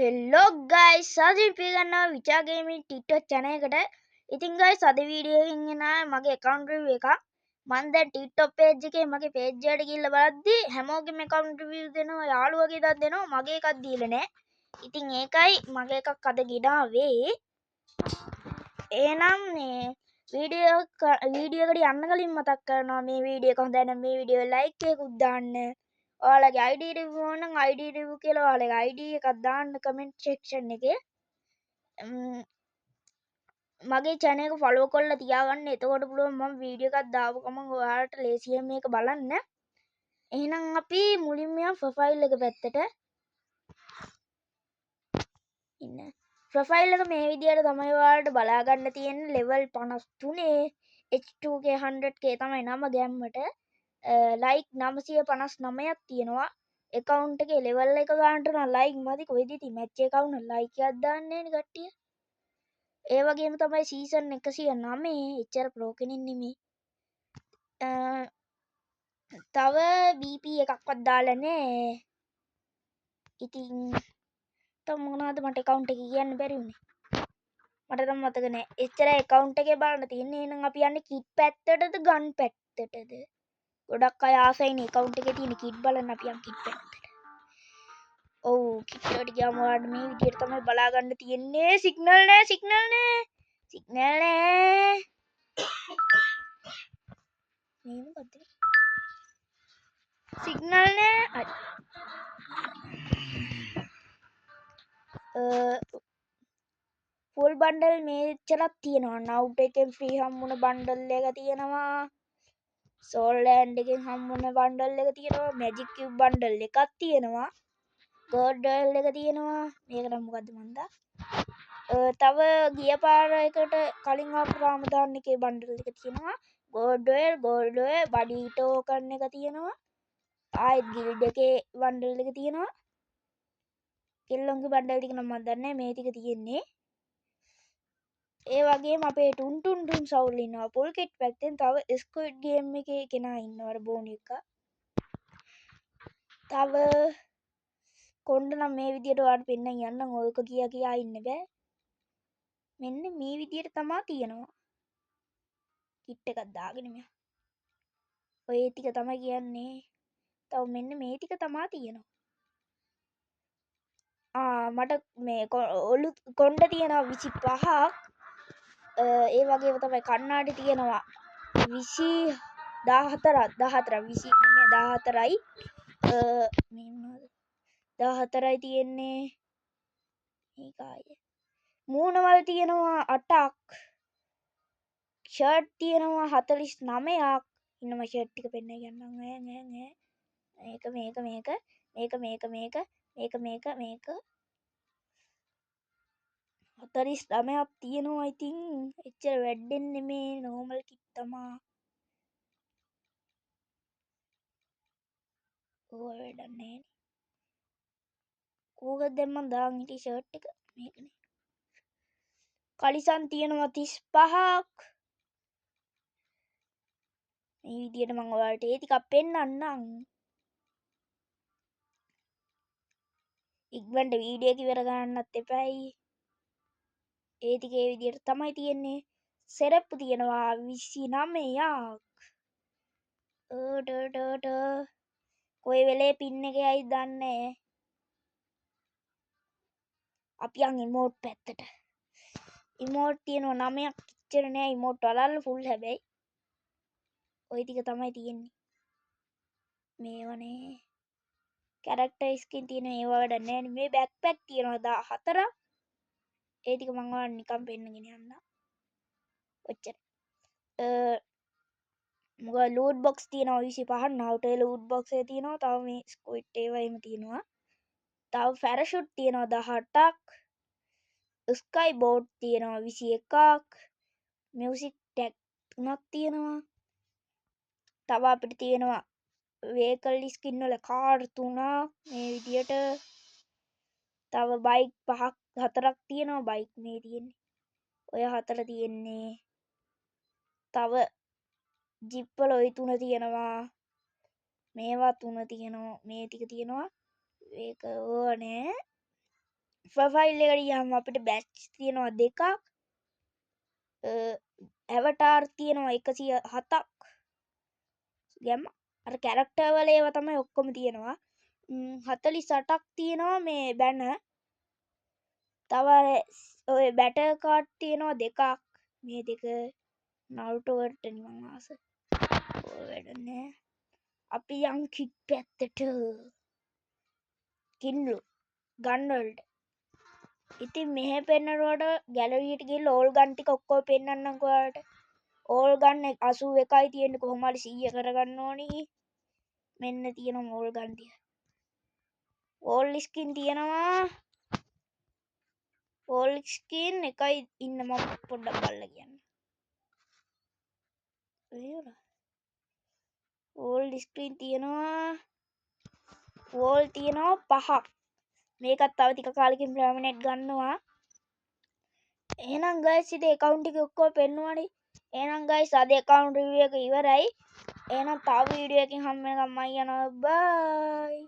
හෙල්ලෝ guys, අද අපි ගන්නවා විචා ගේමින් ටික්ටොක් චැනල් එකට. ඉතින් ගයිස්, අද වීඩියෝ එකකින් එන මගේ ඇකවුන්ට් රිවිව් එකක්. මං දැන් ටික්ටොක් පේජ් එකේ මගේ පේජ් එකට ගිහිල්ලා බලද්දි හැමෝගෙම ඇකවුන්ට් රිවිව් දෙනවා, යාළුවගේ එකක් දෙනවා, මගේ එකක් දීලා නෑ. ඉතින් ඒකයි මගේ එකක් අද ගෙනාවේ. එහෙනම් මේ වීඩියෝ එකට යන්න කලින් මතක් කරනවා, මේ වීඩියෝ එක හොඳයි නම් මේ වීඩියෝ ලයික් එකකුත් දාන්න. ඔයාලගේ ID review ඕන නම් ID review කියලා ඔයාලගේ ID එකක් දාන්න කමෙන්ට් සෙක්ෂන් එකේ. මගේ channel එක follow කරලා තියාගන්න. එතකොට පුළුවන් මම වීඩියෝ එකක් දාපු ගමන් ඔයාලට ලේසියෙන් මේක බලන්න. එහෙනම් අපි මුලින්ම යමු ප්‍රොෆයිල් එක පැත්තට. ඉන්න. ප්‍රොෆයිල් එක මේ විදියට තමයි ඔයාලට බලා ගන්න තියෙන්නේ. ලෙවල් 53 H2K 100K තමයි නම ගැම්මට. ලයික් 959ක් තියෙනවා. ඇකවුන්ට් එකේ ලෙවල් එක ගන්නට නම් ලයික් මදි. කොහෙද ඉතින් මැච් එක වුණා ලයික් එකක් දාන්නේ නෑනේ කට්ටිය. ඒ වගේම තමයි සීසන් 109, එච්චර ප්‍රෝ කෙනෙක් නෙමෙයි. තව BP එකක්වත් දාලා නෑ. ඉතින් තව මොනවද මට ඇකවුන්ට් එකේ කියන්න බැරි වුනේ? මට නම් මතක නෑ. එච්චර ඇකවුන්ට් එකේ බලන්න තියෙන්නේ. එහෙනම් අපි යන්නේ කිට් පැත්තටද ගන් පැත්තටද? ගොඩක් අය ආසයිනේ ඇකවුන්ට් එකේ තියෙන කිට් බලන්න. අපි යන් කිට් පැත්තට. ඔව්, කිට් වලට ගියාම ඔයාලට මේ විදියට තමයි බලා ගන්න තියෙන්නේ. සිග්නල් නෑ, සිග්නල් නෑ, සිග්නල් නෑ. මේ මොකද්ද? සිග්නල් නෑ. හරි. ෆුල් බන්ඩල් මේච්චරක් තියෙනවා. නවුට් එකෙන් ෆ්‍රී හම්බුන බන්ඩල් එක තියෙනවා. සෝල් ලෑන්ඩ් එකෙන් හම්බුන බන්ඩල් එක තියෙනවා. මැජික් කියුබ් බන්ඩල් එකක් තියෙනවා. ගෝල්ඩ් රොයල් එක තියෙනවා. මේක නම් මොකද්ද මන්දා? තව ගිය පාර එකට කලින් ආපු රාමදාන් එකේ බන්ඩල් එක තියෙනවා. Gold royal, gold royal, body token එක තියෙනවා. ආයෙත් ගිල්ඩ් එකේ බන්ඩල් එක තියෙනවා. කෙල්ලොන්ගේ බන්ඩල් ටික නම් මන් දන්නේ නෑ, මේ ටික තියෙන්නේ. ඒ වගේම අපේ ටුන් ටුන් ටුන් සවුල් ඉන්නවා පොල් කිට් පැත්තෙන්. තව ස්ක්විඩ් ගේම් එකේ කෙනා ඉන්නවා අර බෝනි එක. තව කොණ්ඩ නම් මේ විදියට ඔයාලට පෙන්නන් යන්නම්, ඔයක කියා කියා ඉන්න බෑ. මෙන්න මේ විදියට තමා තියෙනවා. කිට් එකක් දාගෙන මෙහා. ඔය ටික තමයි කියන්නේ. තව මෙන්න මේ ටික තමා තියෙනවා. මට මේ ඔලු කොණ්ඩ තියෙනවා 25ක්. ඒ වගේම තමයි කණ්ණාඩි තියෙනවා 20 14ක්, 14ක්, 20 නෙමෙයි 14යි. මේ මොනවද? 14යි තියෙන්නේ. මේක ආයේ. මූණවල් තියෙනවා 8ක්. ෂර්ට් තියෙනවා 49ක්. ඉන්නම ෂර්ට් ටික පෙන්නයි යන්නම්. ඈ ඈ ඈ. මේක, මේක, මේක, මේක, මේක, මේක, මේක, මේක, මේක. 49ක් තියෙනවා. ඉතින් එච්චර වැඩෙන්නේ නෙමේ, නෝමල් කිට් තමා. ඕවා වැඩක් නෑනේ. කෝකද දැන් මං දාන් හිටියේ ෂර්ට් එක? මේකනේ. කලිසම් තියෙනවා 35ක්. මේ විදියට මං ඔයාලට ඒ ටිකක් පෙන්නන්නම්. ඉක්මනට වීඩියෝ එක ඉවර කරන්නත් එපැයි. ඒ ටික ඒ විදියට තමයි තියෙන්නේ. සෙරප්පු තියෙනවා 29ක්. ට ට ට කොයි වෙලේ පින් එක යයිද දන්නේ නෑ. අපි යන් ඉමෝට් පැත්තට. ඉමෝට් තියෙනවා 9ක්. ඉච්චර නෑ ඉමෝට් වලල්ල ෆුල් හැබැයි. ඔය ටික තමයි තියෙන්නේ. මේවනේ කැරක්ටර් ස්කින් තියෙන ඒවා වැඩ නෑනේ. මේ බෑක්පැක් තියෙනවා 14ක්. ඒ ටික මං ඔයාලට නිකන් පෙන්නගෙන යන්න. ඔච්චර. මොකද ලූට් බොක්ස් තියෙනවා 25ක්. නවුටේ ලූට් බොක්ස් එක තියෙනවා. තව මේ ස්ක්විඩ් ඒවා එහෙම තියෙනවා. තව පැරෂුට් තියෙනවා 18ක්. ස්කයි බෝඩ් තියෙනවා 21ක්. මියුසික් ටැග් 3ක් තියෙනවා. තව අපිට තියෙනවා වේකල් ස්කින් වල කාර් 3ක් මේ විදියට. තව බයික් 5ක් 4ක් තියෙනවා. බයික් මේ තියෙන්නේ. ඔය 4 තියෙන්නේ. තව ජිප් වල ඔය 3 තියෙනවා. මේවා 3 තියෙනවා. මේ ටික තියෙනවා. ඒක ඕනේ. ප්‍රොෆයිල් එකට ගියාම අපිට බැච් තියෙනවා දෙකක්, ඇවටාර් තියෙනවා 107ක්. ගැම්ම අර කැරක්ටර් වල ඒවා තමයි ඔක්කොම තියෙනවා. 48ක් තියෙනවා මේ බැනර්. තව අර ඔය බැටල් කාඩ් තියෙනවා දෙකක්. මේ දෙක නරුටෝ වලට නිකන් ආස. ඔය වැඩ නෑ. අපි යන් කිට් පැත්තට. කින්ලු ගන් වලට. ඉතින් මෙහෙ පෙන්නනකොට ගැලරියට ගිහලා ඕල් ගන් ටික ඔක්කොම පෙන්නන්නම්කෝ ඔයාලට. ඕල් ගන් 81යි තියෙන්නේ, කොහොම හරි 100 කරගන්න ඕනි. මෙන්න තියෙනවා ඕල් ගන් ටික. ඕල් ස්කින් තියෙනවා. ඕල් ස්කින් එකයි ඉන්න, මම පොඩ්ඩක් බලලා කියන්න. ඕල් ස්ක්‍රීන් තියෙනවා. වෝල් තියෙනවා පහක්. මේකත් තව ටික කාලෙකින් පර්මනන්ට් ගන්නවා. එහෙනම් ගයිස්, ඉතින් ඇකවුන්ට් එක ඔක්කොම පෙන්නුවානේ. එහෙනම් ගයිස්, අද ඇකවුන්ට් රිවිව් එක ඉවරයි. එහෙනම් තව වීඩියෝ එකකින් හම්බ වෙනකම් මම යනවා. බයි.